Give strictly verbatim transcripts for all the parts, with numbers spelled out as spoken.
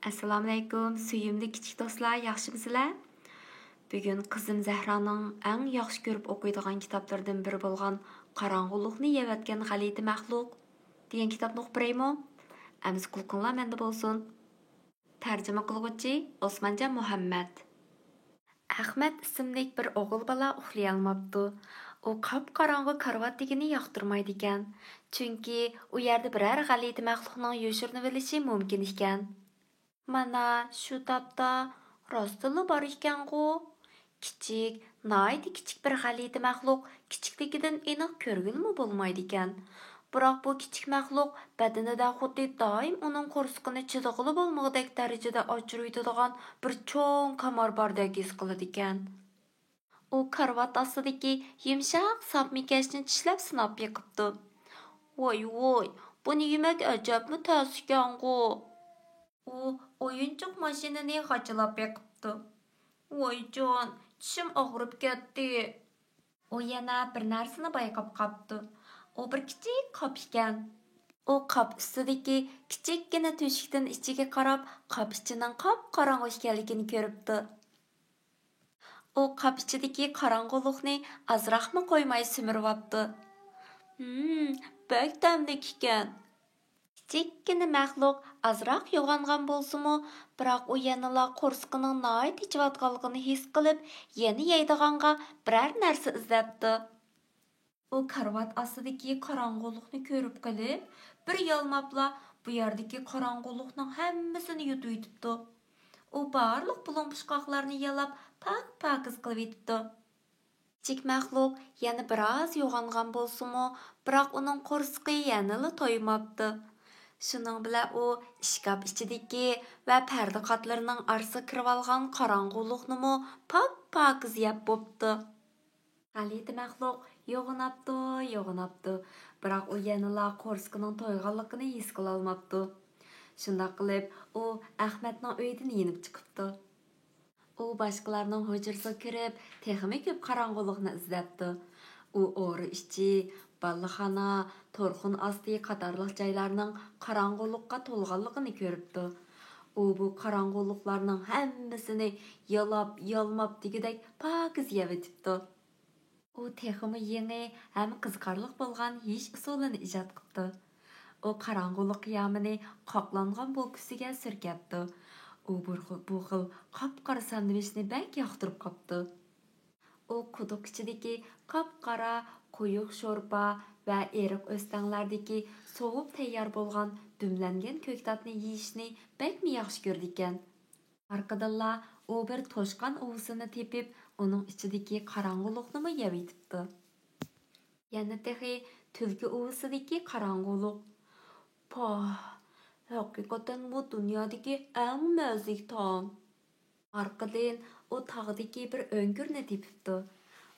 ئەسسالامۇئەلەيكۇم، سۆيۈملۈك كىچىك دوستلار، ياخشىمۇسىلەر؟ بۈگۈن قىزىم زەھرانىڭ ئەڭ ياخشى كۆرۈپ ئوقۇيدىغان كىتابلىرىدىن بىرى بولغان قاراڭغۇلۇقنى يەۋەتكەن غەلىتە مەخلۇق دېگەن كىتابنى ئوقۇپ بېرەيمۇ؟ ئەمىسە قۇلىقىڭلار مەندە بولسۇن. تەرجىمە قىلغۇچى ئوسمانجان مۇھەممەد. ئەخمەت ئىسىملىك بىر ئوغۇل بالا ئۇخلىيالماپتۇ. ئۇ قاپقاراڭغۇ كارىۋات دېگىنى ياقتۇرمايدىكەن. چۈنكى ئۇ يەردە بىرەر غەلىتە مەخلۇقنىڭ يوشۇرۇنۇۋېلىشى مۇمكىن ئىكەن. مانا شۇ تاپتا راستتىنلا بار ئىكەنغۇ. كىچىك، ناھايىتى كىچىك بىر غەلىتە مەخلۇق، كىچىكلىكىدىن ئېنىق كۆرگىلىمۇ بولمايدىكەن. بىراق بۇ كىچىك مەخلۇق بەدىنىدە خۇددى دائىم ئۇنىڭ قورسىقىنى چىدىغىلى بولمىغۇدەك دەرىجىدە ئاچۇرۇۋېتىدىغان بىر چوڭ كامار باردەك ھېس قىلىدىكەن. ئۇ كارىۋات ئاستىدىكى يۇمشاق ساپمىكەشنى چىشلەپ سىناپ بېقىپتۇ. ۋاي، ۋاي، بۇنى يېمەك ئەجەبمۇ تەس ئىكەنغۇ. ئۇ ئويۇنچۇق ماشىنىنى غاچىلاپ بېقىپتۇ. ۋايجان، چىشىم ئاغرىپ كەتتى. ئۇ يەنە بىر نەرسىنى بايقاپ قاپتۇ. ئۇ بىر كىچىك قاپ ئىكەن. ئۇ قاپ ئۈستىدىكى كىچىككىنە تۆشۈكتىن ئىچىگە قاراپ، قاپ ئىچىنىڭ قاپقاراڭغۇ ئىكەنلىكىنى كۆرۈپتۇ. ئۇ قاپ ئىچىدىكى قاراڭغۇلۇقنى ئازراقمۇ قويماي سۈمۈرۈۋاپتۇ. ھىم، بەك تەملىك ئىكەن. كىچىككىنە مەخلۇق ئازراق يوغانغان بولسىمۇ، بىراق ئۇ يەنىلا قورسىقىنىڭ ناھايىتى ئېچىۋاتقانلىقىنى ھېس قىلىپ، يەنە يەيدىغانغا بىرەر نەرسە ئىزدەپتۇ. ئۇ كارىۋات ئاستىدىكى قاراڭغۇلۇقنى كۆرۈپ قېلىپ، بىر يالماپلا بۇ يەردىكى قاراڭغۇلۇقنىڭ ھەممىسىنى يۇتۇۋېتىپتۇ. ئۇ بارلىق بۇلۇڭ-پۇچقاقلارنى يالاپ پاك-پاكىز قىلىۋېتىپتۇ. كىچىك مەخلۇق يەنە بىراز يوغانغان بولسىمۇ، بىراق ئۇنىڭ قورسىقى يەنىلا تويماپتۇ. شۇنىڭ بىلەن ئۇ ئىشكاپ ئىچىدىكى ۋە پەردە قاتلىرىنىڭ ئارىسىغا كىرىۋالغان قاراڭغۇلۇقنىمۇ پاك-پاكىز يەپ بوپتۇ. غەلىتە مەخلۇق يوغىناپتۇ، يوغىناپتۇ، بىراق ئۇ يەنىلا قورسىقىنىڭ تويغانلىقىنى ھېس قىلالماپتۇ. شۇنداق قىلىپ، ئۇ ئەخمەتنىڭ ئۆيىدىن يېنىپ چىقىپتۇ. ئۇ باشقىلارنىڭ ھۇجرىسىغا كىرىپ، تېخىمۇ كۆپ قاراڭغۇلۇقنى ئىزدەپتۇ. ئۇ ئورا ئىچى، بالىخانا، تۇرخۇن ئاستى قاتارلىق جايلارنىڭ قاراڭغۇلۇققا تولغانلىقىنى كۆرۈپتۇ. ئۇ بۇ قاراڭغۇلۇقلارنىڭ ھەممىسىنى يالاپ، يالماپ دېگۈدەك پاكىز يەۋېتىپتۇ. ئۇ تېخىمۇ يېڭى ھەم قىزىقارلىق بولغان يېيىش ئۇسۇلىنى ئىجاد قىپتۇ. ئۇ قاراڭغۇلۇق قىيامىنى قاقلانغان بوكىسىگە سۈركەپتۇ. ئۇ بۇ خىل، بۇ خىل قاپقارا ساندۋىچنى بەك ياقتۇرۇپ قاپتۇ. ئۇ قۇدۇق ئىچىدىكى قاپقارا قويۇق شورپا ۋە ئېرىق ئۆستەڭلەردىكى سوۋۇپ تەييار بولغان دۈملەنگەن كۆكتاتنى يېيىشنى بەكمۇ ياخشى كۆرىدىكەن. ئارقىدىنلا ئۇ بىر توشقان ئۇۋىسىنى تېپىپ، ئۇنىڭ ئىچىدىكى قاراڭغۇلۇقنىمۇ يەۋېتىپتۇ. يەنە تېخى تۈلكە ئۇۋىسىدىكى قاراڭغۇلۇق. پاھ، ھەقىقەتەن بۇ دۇنيادىكى ئەڭ مەززىلىك تائام. ئارقىدىن ئۇ تاغدىكى بىر ئۆڭكۈرنى تېپىپتۇ.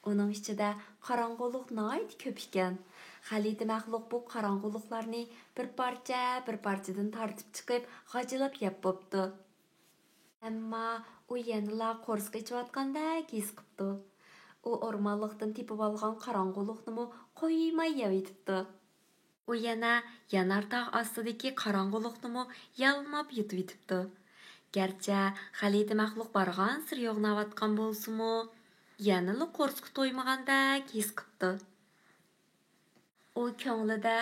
ئۇنىڭ ئىچىدە قاراڭغۇلۇق ناھايىتى كۆپ ئىكەن. غەلىتە مەخلۇق بۇ قاراڭغۇلۇقلارنى بىر پارچە، بىر پارچىدىن تارتىپ چىقىپ، غاجىلاپ يەپ بوپتۇ. ئەمما ئۇ يەنىلا قورسىقى ئېچىۋاتقاندەك ھېس قىپتۇ. ئۇ ئورمانلىقتىن تېپىۋالغان قاراڭغۇلۇقنىمۇ قويماي يەۋېتىپتۇ. ئۇ يەنە يانارتاغ ئاستىدىكى قاراڭغۇلۇقنىمۇ يالماپ يۇتۇۋېتىپتۇ. گەرچە غەلىتە مەخلۇق بارغانسېرى يوغىناۋاتقان بولسىمۇ، يەنىلا قورسىقى تويمىغاندەك ھېس قىپتۇ. ئۇ كۆڭلىدە،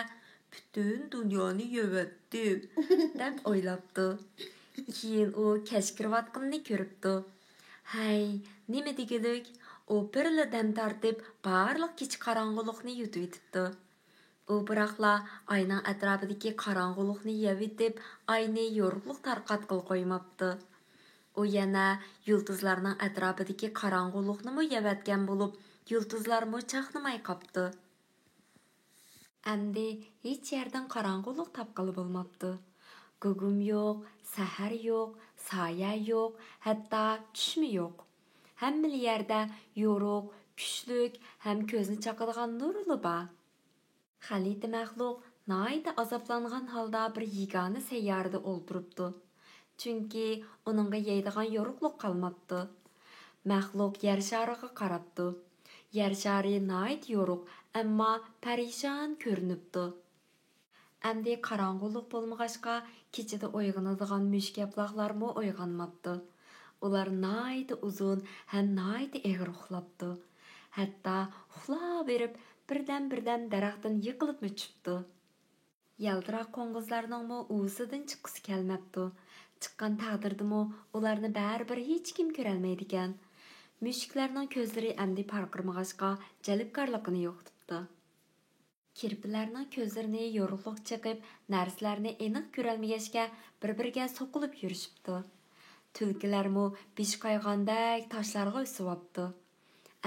«پۈتۈن دۇنيانى يەۋەتتىم» دەپ ئويلاپتۇ. كېيىن ئۇ كەچ كىرىۋاتقىنىنى كۆرۈپتۇ. ھەي، نېمە دېگۈلۈك، ئۇ بىرلا دەم تارتىپ، بارلىق كېچە قاراڭغۇلۇقنى يۇتۇۋېتىپتۇ. ئۇ بىراقلا ئاينىڭ ئەتراپىدىكى قاراڭغۇلۇقنى يەۋېتىپ، ئاينى يورۇقلۇق تارقاتقىلى قويماپتۇ. ئۇ يەنە يۇلتۇزلارنىڭ ئەتراپىدىكى قاراڭغۇلۇقنىمۇ يەۋەتكەن بولۇپ، يۇلتۇزلارمۇ چاقنىماي قاپتۇ. ئەمدى ھېچ يەردىن قاراڭغۇلۇق تاپقىلى بولماپتۇ. گۇگۇم يوق، سەھەر يوق، سايە يوق، ھەتتا چۈشمۇ يوق. ھەممىلا يەردە يورۇق، كۈچلۈك ھەم كۆزنى چاقىدىغان نۇرلا بار. غەلىتە مەخلۇق ناھايىتى ئازابلانغان ھالدا بىر يېگانە سەييارىدە ئولتۇرۇپتۇ. چۈنكى ئۇنىڭغا يەيدىغان يورۇقلۇق قالماپتۇ. مەخلۇق يەر شارىغا قاراپتۇ. يەر شارى ناھايىتى يورۇق، ئەمما پەرىشان كۆرۈنۈپتۇ. ئەمدى قاراڭغۇلۇق بولمىغاچقا، كېچىدە ئويغىنىدىغان مۈشۈك ياپىلاقلارمۇ ئويغانماپتۇ. ئۇلار ناھايىتى ئۇزۇن ھەم ناھايىتى ئېغىر ئۇخلاپتۇ. ھەتتا ئۇخلاۋېرىپ بىردەم-بىردەم دەرەختىن يىقىلىپمۇ چۈشۈپتۇ. يالتىراق قوڭغۇزلارنىڭمۇ ئۇۋىسىدىن چىققۇسى كەلمەپتۇ. چىققان تەقدىردىمۇ ئۇلارنى بەرىبىر ھېچكىم كۆرەلمەيدىكەن. مۈشۈكلەرنىڭ كۆزلىرى ئەمدى پارقىرىمىغاچقا، جەلپكارلىقىنى يوقىتىپتۇ. كىرپىلەرنىڭ كۆزلىرىنى يورۇقلۇق چېقىپ، نەرسىلەرنى ئېنىق كۆرەلمىگەچكە، بىر-بىرىگە سوقۇلۇپ يۈرۈشۈپتۇ. تۈلكىلەرمۇ بېشى قايغاندەك تاشلارغا ئۈسۈۋاپتۇ.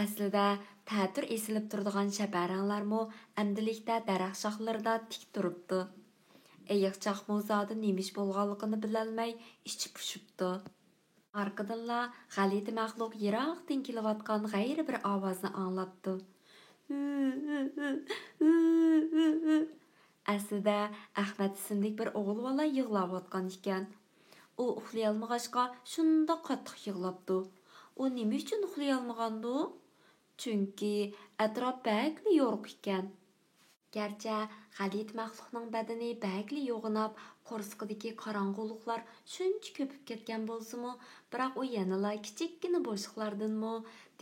ئەسلىدە تەتۈر ئېسىلىپ تۇرىدىغان شەپەرەڭلەرمۇ ئەمدىلىكتە دەرەخ شاخلىرىدا تىك تۇرۇپتۇ. ئېيىقچاقمۇ زادى نېمە ئىش بولغانلىقىنى بىلەلمەي ئىچى پۇشۇپتۇ. ئارقىدىنلا غەلىتە مەخلۇق يىراقتىن كېلىۋاتقان غەيرىي بىر ئاۋازنى ئاڭلاپتۇ. ئەسلىدە ئەخمەت ئىسىملىك بىر ئوغۇل بالا يىغلاۋاتقان ئىكەن. ئۇ ئۇخلىيالمىغاچقا شۇنداق قاتتىق يىغلاپتۇ. ئۇ نېمە ئۈچۈن ئۇخلىيالمىغاندۇ؟ چۈنكى ئەتراپ بەكلا يورۇق ئىكەن. گەرچە غەلىتە مەخلۇقنىڭ بەدىنى بەكلا يوغىناپ، قورسىقىدىكى قاراڭغۇلۇقلار شۇنچە كۆپۈپ كەتكەن بولسىمۇ، بىراق ئۇ يەنىلا كىچىككىنە بوشلۇقلاردىنمۇ،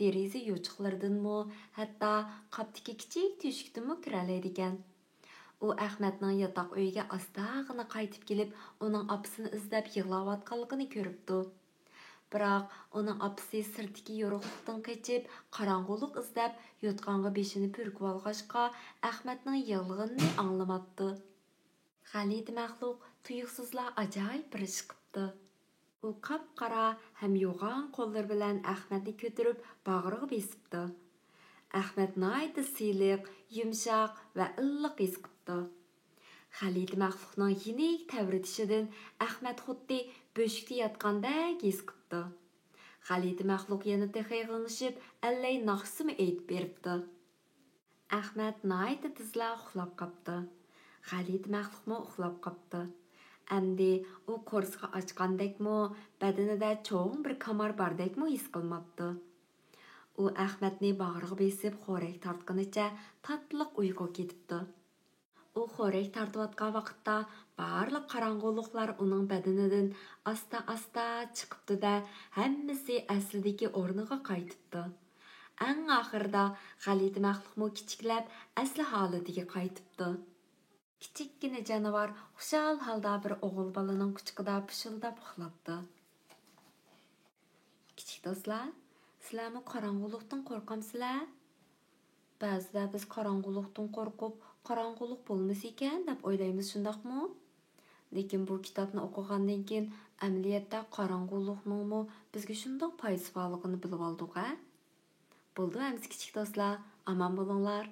دېرىزە يوچۇقلىرىدىنمۇ، ھەتتا قاپتىكى كىچىك تۆشۈكتىنمۇ كىرەلەيدىكەن. ئۇ ئەخمەتنىڭ ياتاق ئۆيىگە ئاستاغىنا قايتىپ كېلىپ، ئۇنىڭ ئاپىسىنى ئىزدەپ يىغلاۋاتقانلىقىنى كۆرۈپتۇ. بىراق ئۇنىڭ ئاپىسى سىرتتىكى يورۇقلۇقتىن قېچىپ، قاراڭغۇلۇق ئىزدەپ، يوتقانغا بېشىنى پۈركۈۋالغاچقا، ئەخمەتنىڭ يىغلىغىنىنى ئاڭلىماپتۇ. غەلىتە مەخلۇق تۇيۇقسىزلا ئاجايىپ بىر ئىش قىپتۇ. ئۇ قاپقارا ھەم يوغان قوللىرى بىلەن ئەخمەتنى كۆتۈرۈپ، باغرىغا بېسىپتۇ. ئەخمەت ناھايىتى سىلىق، يۇمشاق ۋە ئىللىق ھېس قىپتۇ. غەلىتە مەخلۇقنىڭ يېنىك تەۋرىتىشىدىن ئەخمەت خۇددى بۆشۈكتە ياتقاندەك ھېس قىپتۇ. غەلىتە مەخلۇق يەنە تېخى غىڭشىپ، ئەللەي ناخشىسىمۇ ئېيتىپ بېرىپتۇ. ئەخمەت ناھايىتى تېزلا ئۇخلاپ قاپتۇ. غەلىتە مەخلۇقمۇ ئۇخلاپ قاپتۇ. ئەمدى ئۇ قورسىقى ئاچقاندەكمۇ، بەدىنىدە چوڭ بىر كامار باردەكمۇ ھېس قىلماپتۇ. ئۇ ئەخمەتنى باغرىغا بېسىپ خورەك تارتقىنىچە تاتلىق ئۇيقۇغا كېتىپتۇ. ئۇ خورەك تارتىۋاتقان ۋاقىتتا بارلىق قاراڭغۇلۇقلار ئۇنىڭ بەدىنىدىن ئاستا-ئاستا چىقىپتۇ-دە، ھەممىسى ئەسلىدىكى ئورنىغا قايتىپتۇ. ئەڭ ئاخىرىدا غەلىتە مەخلۇقمۇ كىچىكلەپ، ئەسلى ھالىتىگە قايتىپتۇ. كىچىككىنە جانىۋار خۇشال ھالدا بىر ئوغۇل بالىنىڭ قۇچىقىدا پۇشۇلداپ ئۇخلاپتۇ. كىچىك دوستلار، سىلەرمۇ قاراڭغۇلۇقتىن قورقامسىلەر؟ بەزىدە بىز قاراڭغۇلۇقتىن قورقۇپ، قاراڭغۇلۇق بولمىسىكەن دەپ ئويلايمىز، شۇنداقمۇ؟ لېكىن بۇ كىتابنى ئوقۇغاندىن كېيىن، ئەمەلىيەتتە قاراڭغۇلۇقنىڭمۇ بىزگە شۇنداق پايدىسى بارلىقىنى بىلىۋالدۇق ھە؟ بولدى ئەمىسە كىچىك دوستلار، ئامان بولۇڭلار.